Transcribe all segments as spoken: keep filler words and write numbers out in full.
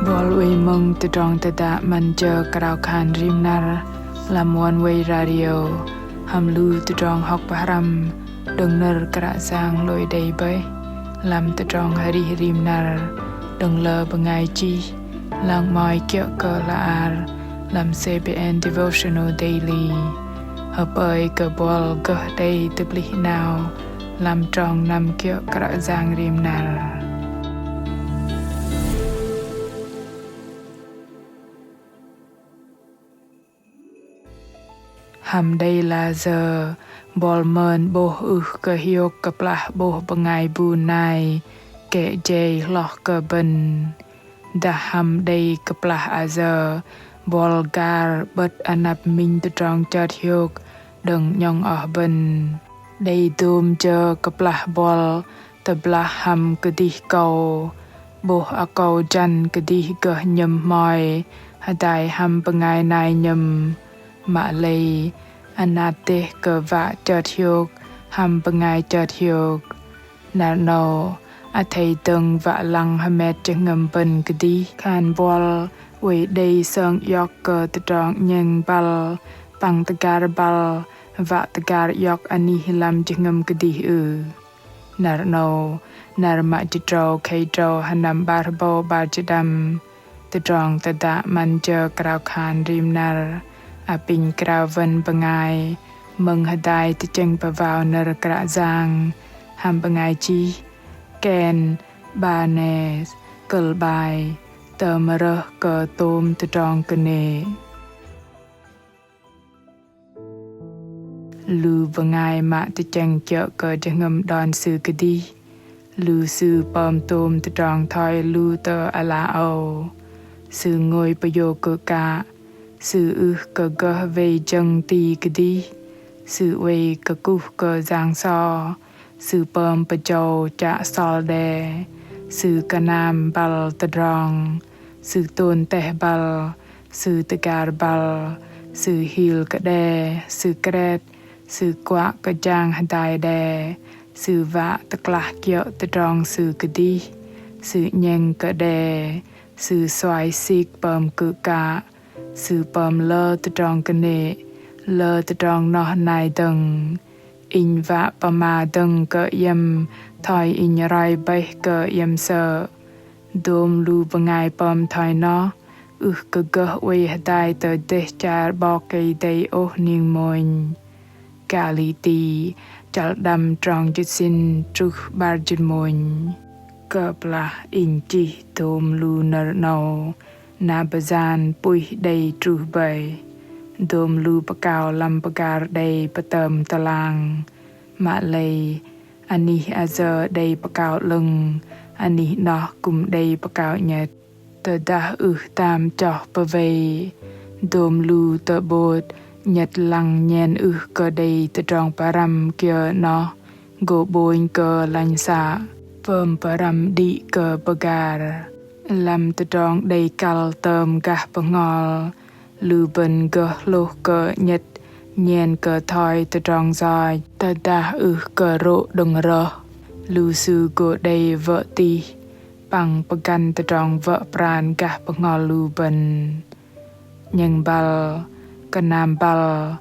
Bol wei mơ̆ng tơdrong tơdă 'Măn jơ krao khan rim năr lăm Oneway Radio hăm lu tơdrong hŏk pơhrăm đơ̆ng nơ̆r Kră Yang hlôi đei bơih lăm tơdrong arih rim năr đơ̆ng lơ bơngai chih lăng mă kiơ̆ kơ hla ar lăm C B N Devotional Daily. Hơpơi kơ bol gơh đei tơplih 'nao lăm trong năm kiơ̆ Kră Yang rim năr. Hăm đei lah sơ̆ bol mơn 'bôh ưh kơ hiôk kơplah 'bôh bơngai bu nai kĕ jei hloh kơ bơ̆n. Dah hăm đei kơplah ah sơ̆ bol gar 'bơ̆t anăp minh tơdrong chơt hiôk đơ̆ng 'nhŏng oh bơ̆n. Đei dôm jơ kơplah bol tơblah hăm kơdih akâu, 'bôh akâu jăn kơdih gơh nhơ̆m hmoi hơdai hăm bơngai nai nhơ̆m. Mă lei anat dêh kơ wă chơt hiôk hăm bơngai chơt hiôk. Năr 'nâu athei dơ̆ng wă lăng hơmet jơhngơ̆m bơ̆n kơdih. Khan bol oei đei sơng iŏk kơ tơdrong 'nhĕng băl păng tơgar băl wă tơgar iŏk anih lăm jơhngơ̆m kơdih ưh? Năr 'nâu, năr mă jĭt tơdrâu khei tơdrâu hơnăm 'bar hơbâu 'bar jĭt đăm. Tơdrong tơdă 'Măn jơ krao khan rim năr apinh krao wăn bơngai mơ̆ng hơdai tơchĕng pơwao nơ̆r Kră Yang hăm bơngai chih Ken Barnes, kơ̆l 'bai: Tơm rơh kơ tôm tơdrong kơnê̆. Lu bơngai mă tơchĕng kiơ̆ kơ jơhngơ̆m đon sư kơdih, lu sư pơm tôm tơdrong thoi lu tơ ala âu. Sư ngôi pơyô kơ kă, sư ưh kơ gơh wei jơ̆ng ti kơdih, sư oei kơkuh kơ Yang sơ̆, sư pơm pơjâu chă sol đe, sư kơnam băl tơdrong, sư tôn teh băl, sư tơgar băl, sư hil kơ đe, sư kret, sư kuă kơ jang hơdai đe, sư wă tơklah kiơ̆ tơdrong sư kơdih, sư 'nhĕng kơ đe, sư suai sik pơm kư̆ kă, sư pơm lơ tơdrong kơnê̆, lơ tơdrong noh nai dơ̆ng. Inh wă pơma dơ̆ng kơ iĕm thoi inh roi bơih kơ iĕm sơ̆. Dôm lu bơngai pơm thoi noh ưh kơ gơh oei hơdai tơ dêh char 'Bok Kei-Dei ôh ning mônh. Galati chăl đăm trong jĭt sĭn truh 'bar jĭt mônh. Kơplah inh chih dôm lu nơ̆r 'nâu, na bơyan puih đei truh bơih. Dôm lu pơkao lăm pơgar đei pơtơm tơlang. Mă lei anih ah sơ̆ đei pơkao 'lơ̆ng, anih noh kư̆m đei pơkao 'nhĕt. Tơdah ưh tam choh pơwei, dôm lu tơ'bôt 'nhĕt lăng nhen ưh kơ đei tơdrong pơrăm kiơ noh gô 'bônh kơ lanh să, pơm pơrăm đĭ kơ pơgar. Lăm tơdrong đei kăl tơm gah bơhngol, lu bơ̆n gơh hlôh kơ 'nhĕt nhen kơ thoi tơdrong yoch, tơdah ưh kơ rôh đơ̆ng rơh. Lu sư gô đei wơ̆ tih păng pơgăn tơdrong wơ̆ pran gah bơhngol lu bơ̆n. 'Nhĕng băl, kơnam băl,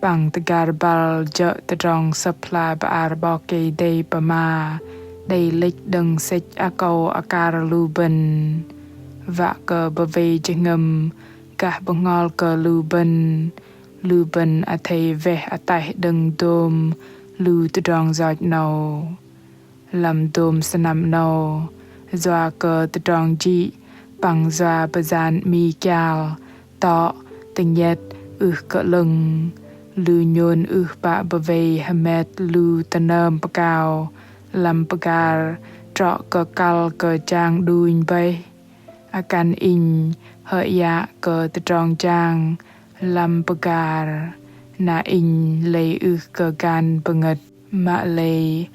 păng tơgar băl jơ̆ tơdrong Sơ̆p hla bơar 'Bok Kei-Dei pơma đei lĕch đơ̆ng sĕch akâu akar lu bơ̆n. Wă kơ pơwei jơhngơ̆m gah bơhngol kơ lu bơ̆n, lu bơ̆n athei weh ataih đơ̆ng dôm lu tơdrong yoch 'nâu. Lăm dôm sơnăm 'nâu, yua kơ tơdrong jĭ păng yua bơyan 'mi kial, tŏ, tơnhĕt ưh kơ 'lơ̆ng, lu nhôn ưh pă pơwei hơmet lu tơnơm pơkao lăm pơgar trŏ kơ kăl kơ jang đunh bơih. Akăn inh hơyă kơ tơdrong jang lăm pơgar, na inh lei ưh kơ gan pơngơ̆t. Mă lei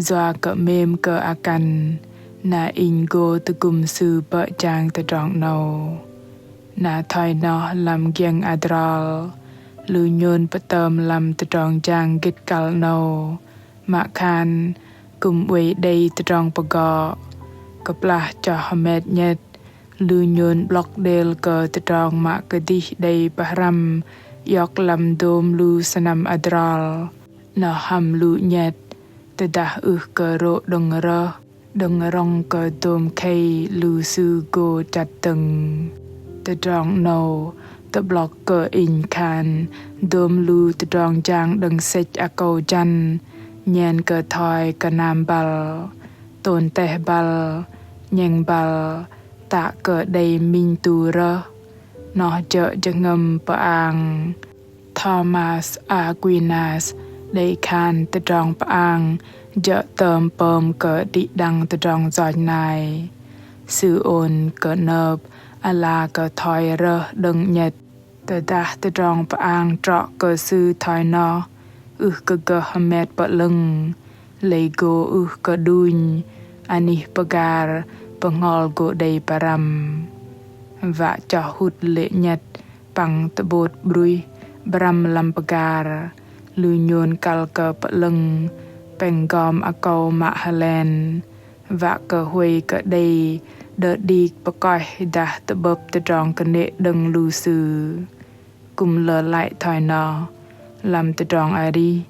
yua kơ 'mêm kơ akăn, na inh gô tơgŭm sư bơ̆ jang tơdrong 'nâu. Na thoi noh lăm giĕng adrol, lu nhôn pơtơm lăm tơdrong jang gĭt kăl 'nâu, mă khan kư̆m oei đei tơdrong pơgŏ. Kơplah choh hơmet 'nhĕt, Lu nhôn 'blŏk đêl kơ tơdrong mă kơdih đei pơhrăm iŏk lăm dôm lu sơnăm adrol. Noh hăm lu 'nhĕt, tơdah ưh kơ rô̆ đơ̆ng rơh, đơ̆ng rŏng kơ dôm khei lu sư gô chăt dơ̆ng. Tơdrong 'nâu tơ'blŏk kơ inh khan dôm lu tơdrong jang đơ̆ng sĕch akâu jăn, nhen kơ thoi kơnam băl, tôn teh băl, 'nhĕng băl, tă kơ đei minh tu rơh. Noh jơ̆ jơhngơ̆m pơang. Thomas Aquinas đei khan tơdrong pơang jơ̆ tơm pơm kơ đĭ đăng tơdrong yoch nai. Sư ôn kơ nơ̆p ala kơ thoi rơh đơ̆ng 'nhĕt. Tơdah tơdrong pơang trŏ kơ sư thoi noh, ưh kơ gơh hơmet pơ'lơ̆ng, lei gô ưh kơ đunh, anih pơgar, bơhngol gô đei pơrăm. Wă choh hŭt lê̆ 'nhĕt păng tơ'bôt 'bruih, pơrăm lăm pơgar, lu nhôn kăl kơ pơ'lơ̆ng, pĕng gom akâu mă hơlen, wă kơ huay kơ đei đơ̆ đik pơkoih dah tơ'bơ̆p tơdrong kơnê̆ đơ̆ng lu sư. Kư̆m lơ lăi thoi noh, lăm tơdrong arih,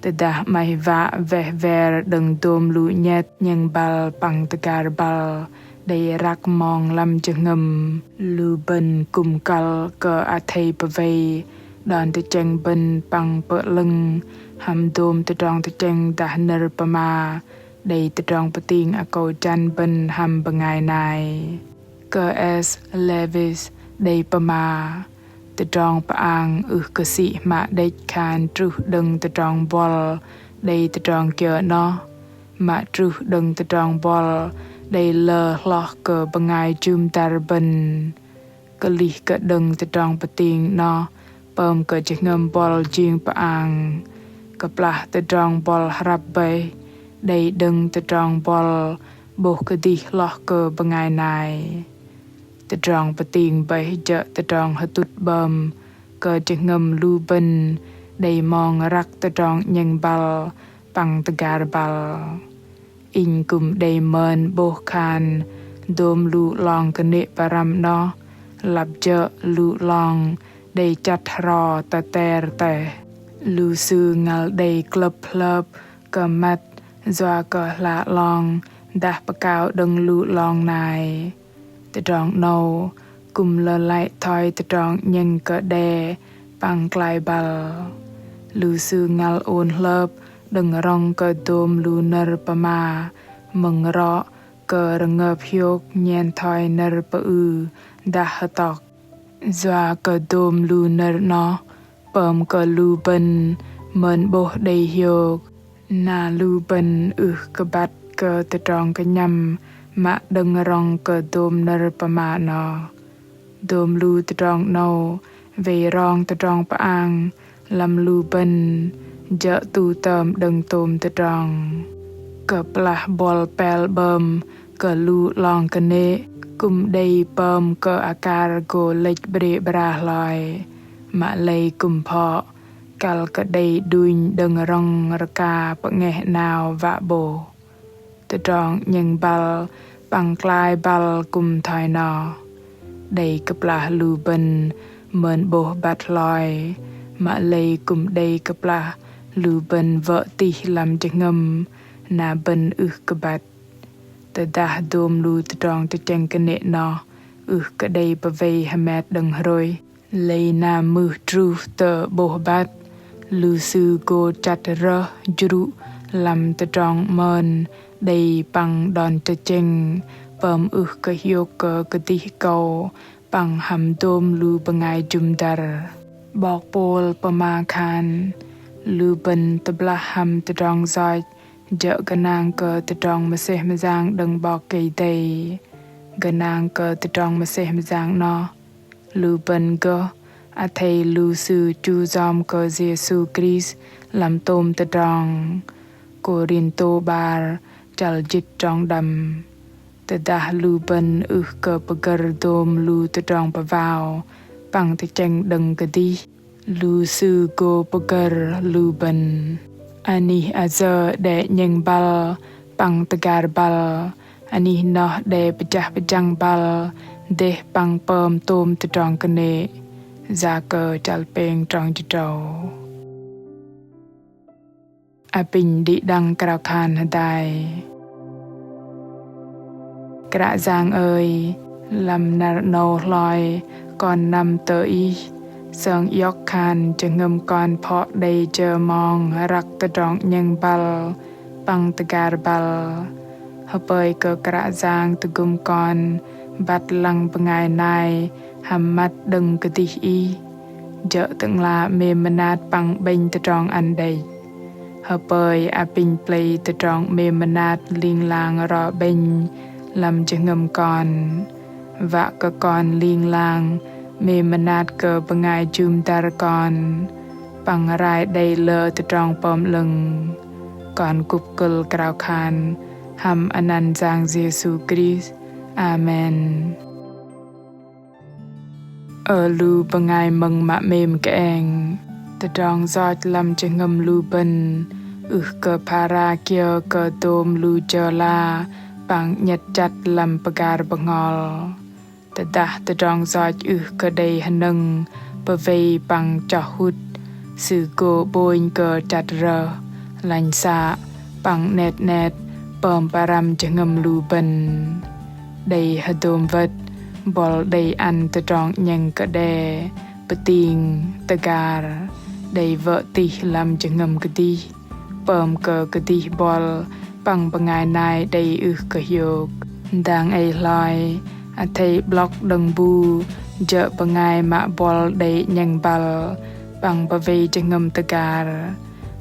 tơdah 'maih wă weh wer đơ̆ng dôm lu 'nhĕt, 'nhĕng băl păng tơgar băl, đei răk mong lăm jơhngơ̆m, lu bơ̆n kư̆m kăl kơ athei pơwei đon tơchĕng bơ̆n păng pơ'lơ̆ng hăm dôm tơdrong tơchĕng dah nơ̆r pơma đei tơdrong pơting akâu jăn bơ̆n hăm bơngai nai. Kơ S. Lewis đei pơma, tơdrong pơang ưh kơ sĭ hmă đĕch khan truh đơ̆ng tơdrong buăl đei tơdrong kiơ noh, mă truh đơ̆ng tơdrong buăl đei lơ hloh kơ bơngai jŭm dăr bơ̆n. Kơlih kơ đơ̆ng tơdrong pơting noh pơm kơ jơhngơ̆m buăl jing pơang. Kơplah tơdrong buăl hrăp bơih, đei đơ̆ng tơdrong buăl 'bôh kơdih hloh kơ bơngai nai. Tơdrong pơting bơih jơ̆ tơdrong hơtŭt 'bơm kơ jơhngơ̆m lu bơ̆n đei mong răk tơdrong 'nhĕng băl păng tơgar băl. Inh kư̆m đei mơn 'bôh khan dôm lu 'long kơnê̆ pơrăm noh, lăp jơ̆ lu 'long đei chăt hro tơter teh. Lu sư ngăl đei klơ̆p hlơp kơ măt yua kơ hla 'long dah pơkao đơ̆ng lu 'long nai. Tơdrong 'nâu kư̆m lơ lăi thoi tơdrong 'nhĕng kơ đe păng klai băl. Lu sư ngăl ôn hlơp đơ̆ng rŏng kơ dôm lu nơ̆r pơma mơ̆ng rŏ kơ rơngơp hiôk nhen thoi nơ̆r pơư dah hơtŏk. Yua kơ dôm lu nơ̆r 'noh pơm kơ lu bơ̆n mơn 'bôh đei hiôk. Na lu bơ̆n ưh kơ băt kơ tơdrong kơnhăm mă đơ̆ng rŏng kơ dôm nơ̆r pơma 'noh. Dôm lu tơdrong 'nâu wei rong tơdrong pơang lăm lu bơ̆n jơ̆ tu tơm đơ̆ng tôm tơdrong. Kơplah buăl pel 'bơm kơ lu 'long kơnê̆ kư̆m đei pơm kơ akar gô lĕch 'brê 'bra hloi. Mă lei kư̆m phŏ kăl kơ đei đunh đơ̆ng rŏng rơka pơ'ngeh 'nao wă 'bôh. Tơdrong 'nhĕng băl păng klai băl kư̆m thoi noh. Đei kơplah lu bơ̆n mơn 'bôh băt hloi, mă lei kư̆m đei kơplah lu bơ̆n wơ̆ tih lăm jơhngơ̆m na bơ̆n ưh kơ băt. Tơdah dôm lu tơdrong tơchĕng kơnê̆ noh ưh kơ đei pơwei hơmet đơ̆ng hrôih, lei na mưh truh tơ 'bôh băt, lu sư gô chăt rơh jrŭ lăm tơdrong mơn đei păng đon tơchĕng pơm ưh kơ hiôk kơ kơdih akâu păng hăm dôm lu bơngai jŭm dăr. 'Bok Pôl pơma khan, lu bơ̆n tơblah hăm tơdrong yoch jơ̆ gơnang kơ tơdrong mơsêh mơyang đơ̆ng 'Bok Kei-Dei. Gơnang kơ tơdrong mơsêh mơyang 'noh, lu bơ̆n gơh athei lu sư chu yom kơ Yêsu Krist lăm tôm tơdrong. Kôrintô 'bar chăl jĭt trong đăm. Tơdah lu bơ̆n ưh kơ pơgơ̆r dôm lu tơdrong pơwao păng tơchĕng đơ̆ng kơdih, lu sư gô pơgơ̆r lu bơ̆n. Anih ayơ đe 'nhĕng băl păng tơgar băl, Anih noh đe pơjah pơjăng băl dêh păng pơm tôm tơdrong kơnê̆. Yakơ chăl pêng trong jĭt tơdrâu. Apinh đĭ đăng krao khan hơdai. Kră Yang ơi, lăm năr 'nâu hloi kon năm tơ Ih, sơng iŏk khan jơhngơ̆m kon phŏ đei jơ mong răk tơdrong 'nhĕng băl păng tơgar băl. Hơpơi kơ Kră Yang tơgŭm kon băt lăng bơngai nai hăm măt đơ̆ng kơdih Ih, jơ̆ Tơ'ngla 'mêm mơnat păng 'bĕnh tơdrong ăn đĕch. Hơpơi apinh plei tơdrong 'mêm mơnat ling lang ro 'bĕnh lăm jơhngơ̆m kon. Wă kơ kon ling lang 'mêm mơnat kơ bơngai jŭm dăr kon păng rai đei lơ tơdrong pơm 'lơ̆ng. Kon kŭp kơ̆l krao khan hăm anăn Yang Yêsu Krist. Amen. Ơ lu bơngai mơ̆ng mă 'mêm kơeng, tơdrong yoch lăm jơhngơ̆m lu bơ̆n ưh kơ phara kiơ kơ dôm lu jơ la păng 'nhĕt chăt lăm pơgar bơhngol. Tơdah tơdrong yoch ưh kơ đei hơnơ̆ng pơwei păng choh hŭt, sư gô 'bônh kơ chăt rơh, lanh să păng 'net 'net pơm pơrăm jơhngơ̆m lu bơ̆n. Đei hơdôm wơ̆t, buăl đei ăn tơdrong 'nhĕng kơ đe, pơting, tơgar, đei wơ̆ tih lăm jơhngơ̆m kơdih, pơm kơ kơdih buăl păng bơngai nai đei ưh kơ hiôk. Dang ei hloi, athei 'blŏk đơ̆ng bu jơ̆ bơngai mă buăl đei 'nhĕng băl păng pơwei jơhngơ̆m tơgar.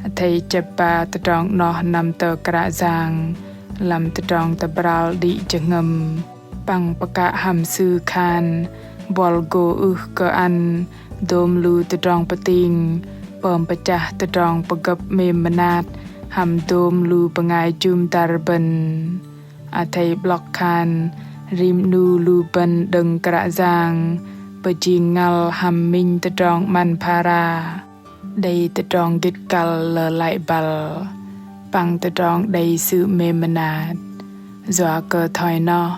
Athei chĕp ba tơdrong 'noh năm tơ Kră Yang lăm tơdrong tơbral đĭ jơhngơ̆m păng pơkă hăm Sư khan buăl gô ưh kơ ăn dôm lu tơdrong pơting pơm pơchah tơdrong pơgơ̆p 'mêm mơnat hăm dôm lu bơngai jŭm dăr bơ̆n. Athei 'blŏk khan rim 'nu lu bơ̆n đơ̆ng Kră Yang pơjing ngăl hăm minh tơdrong 'măn phara, đei tơdrong gĭt kăl lơlăi băl păng tơdrong đei Sư 'mêm mơnat. Yua kơ thoi noh,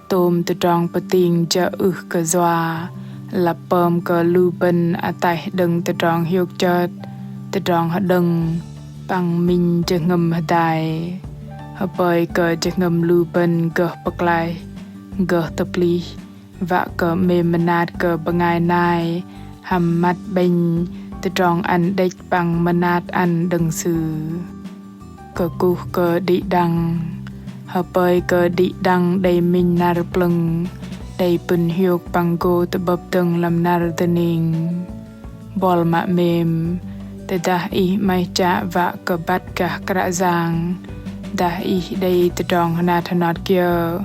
tôm tơdrong pơting jơ̆ ưh kơ yua lăp pơm kơ lu bơ̆n ataih đơ̆ng tơdrong hiôk chơt, tơdrong hơđơ̆ng păng minh jơhngơ̆m hơdai. Hơpơi kơ jơhngơ̆m lu bơ̆n gơh pơklaih, gơh tơplih, wă kơ 'mêm mơnat kơ bơngai nai hăm măt 'bĕnh tơdrong ăn đĕch păng mơnat ăn đơ̆ng Sư. Kơkuh kơ đĭ đăng. Hơpơi kơ đĭ đăng đei minh năr plơ̆ng, đei pŭn hiôk păng gô tơ'bơ̆p dơ̆ng lăm năr dơning. Buăl mă 'mêm, tơdah ih 'maih chă wă kơ băt gah Kră Yang, dah ih đei tơdrong hơnat hơnot kiơ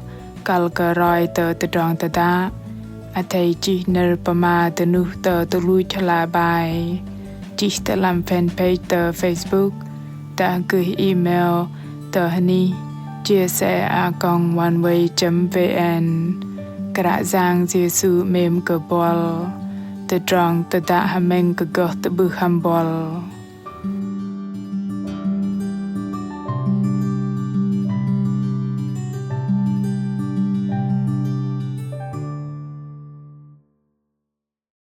kăl kơ roi tơ tơdrong tơdă, athei chih nơ̆r pơma dơnuh tơ tuch luch hla bơar, chih tơ lăm fanpage tơ Facebook, dah gơih email tơ hơnih chia sẻ a còng oneway chấm vn. Kră Yang Yêsu 'mêm kơ buăl. Tơdrong tơdă hơmĕng kơ gơh tơ'bưh hăm buăl.